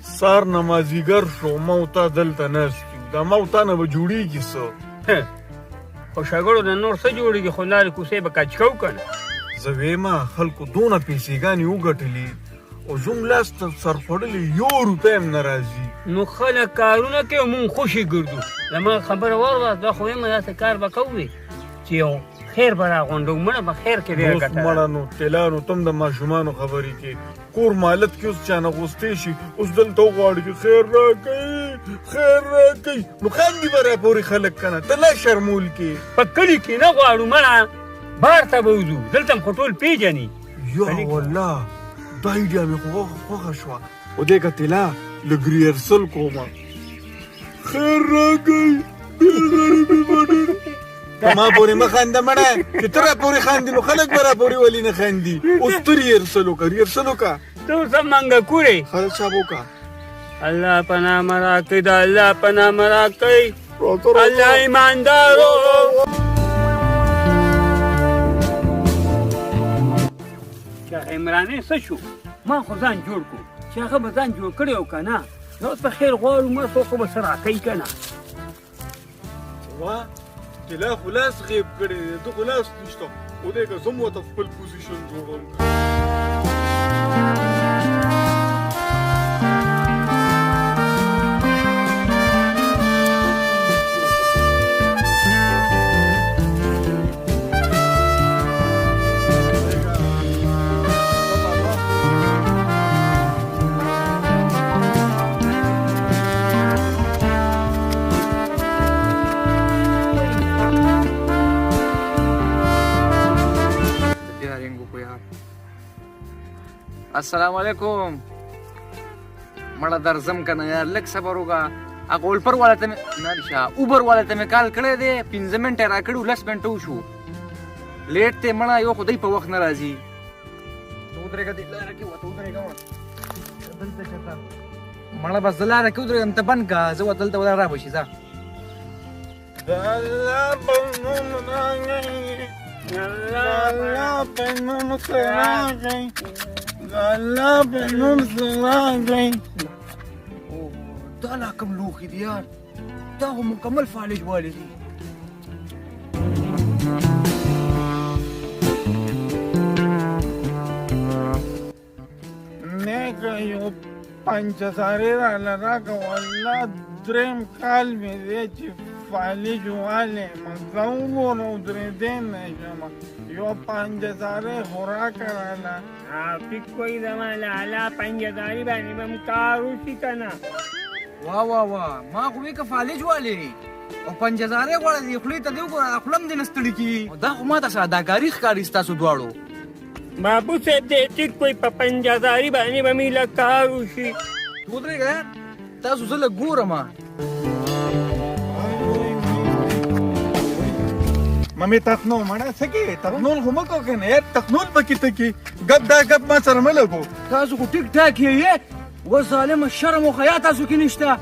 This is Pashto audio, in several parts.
سار نه مازیګر شو، ما او تا دلته ناست یو، دا ما او تا نه به جوړېږي څه؟ خو شګړو نه نور څه جوړېږي، خو لارې کوڅې به کچ کوو که نه. زه ویمه خلکو دونه پیسېګانې وګټلې او زموږ لاس ته سرخوړلې یو روپۍ هم نه راځي. نو خلک کارونه کوي او موږ خوشې ګرځو. زما خبره واوره، زه خو وایم داسې کار به کوو چې یو خیر به راغونډوو، مړه په خیر کې ډېره اوس ګټه ده. مړه نو تلا نو تم د ماشومانو خبرې کې کور مالت کې اوس چا نه غوستې شي، اوس دلته وغواړي چې خیر راکوي خیر راکوي، نو خاندي به راپورې خلک که نه، ته لا شرمول کې. په کلي کې نه غواړو مړه، بار ته به وځو، دلته هم خو ټول پېژني. یا والله دا ایډیا مې خو خوښه شوه. خو دی که تلا لږ ریهرسل کومه، خیر راکوي ډېر غریب یم ډېر. په ما پورې مه خانده مړه، چې ته راپورې خاندې نو خلک به راپورې ولې نه خاندي. اوس ته ریهرسل وکړه، ریهرسل وکړه. ته اوس هم منګه کورې. ښه شابه وکړه. الله په نامه راکړئ، د الله په نامه راکړئ، راته راته. الله ایماندارو. چې هغه عمرانې څه شو، ما خو ځان جوړ کړو چې هغه به ځان جوړ کړی او که نه، نو اوس په خیر غواړو، ما څوک خو به څه راکوي که نه. وا طلا خو لاس غیب کړی دی، ده خو لاس نشته. خو دی که زه هم ورته خپل پوزیشن جوړوم. السلام علیکم. مړه درځم که نه یار، لږ صبر وکړه. هغه اولپر والا ته مې نه شه، اوبر والا ته مې کال کړی دی، 5 منټه یې راکړي وو، 10 منټه وشو، لیټ دی مړه. یو خو دی په وخت نه راځي. ته ودرېږه دې لاره کې، ورته ودرېږه دلته چېرته مړه. بس زه لاره کې ودرېږم، ته بند کړه، زه ورته دلته ولاړ را به شي. ځه. د الله په نوم راغی، د الله په نوم څه راغی، د الله په نوم څه راغی. دا لا کوم لوښي دي یار، دا خو مکمل فالج والي دي. نیکه یو 5000 راله راکړه، والله دریم کال مې دی چې فالج والی یم، زه وګوره ودرېدی نه شم، یو 5000 خو راکړه راله. ټیک کوئ زما لالا، 5000 باندې به هم کار وشي که نه؟ وا وا وا، ما خو وې که فالج والي او 5000 غواړه، دې خولې ته دې وګوره، خوله هم دې نه ستړي کېږي. دا خو ما ته څه اداکاري ښکاري ستاسو دواړو. بابو صاحب دې ټیک کوئ، په 5000 باندې به مې لږ کار وشي. ودرېږه یار، تاسو زه لږ ګورم. ممې تخنو مړه څه کې تخنول خو مه کوه که نه یار، تخنول پکې ته کې ګپ دا ګپ ما سره مه لګو. تاسو خو ټیک ټاک یې، و ظالمه، شرم او حیا تاسو کې نشته.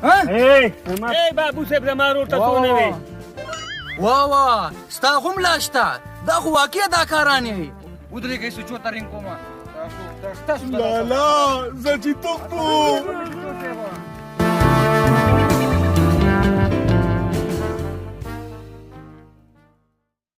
ای بابو صاحب زما ورور ته څونه وې؟ وا وا، ستا خو هم لا شته، دا خو واقعي اداکاران یې. ودرېږئ، سوچو ته رینګ کومه. لالا زه چې تښتو.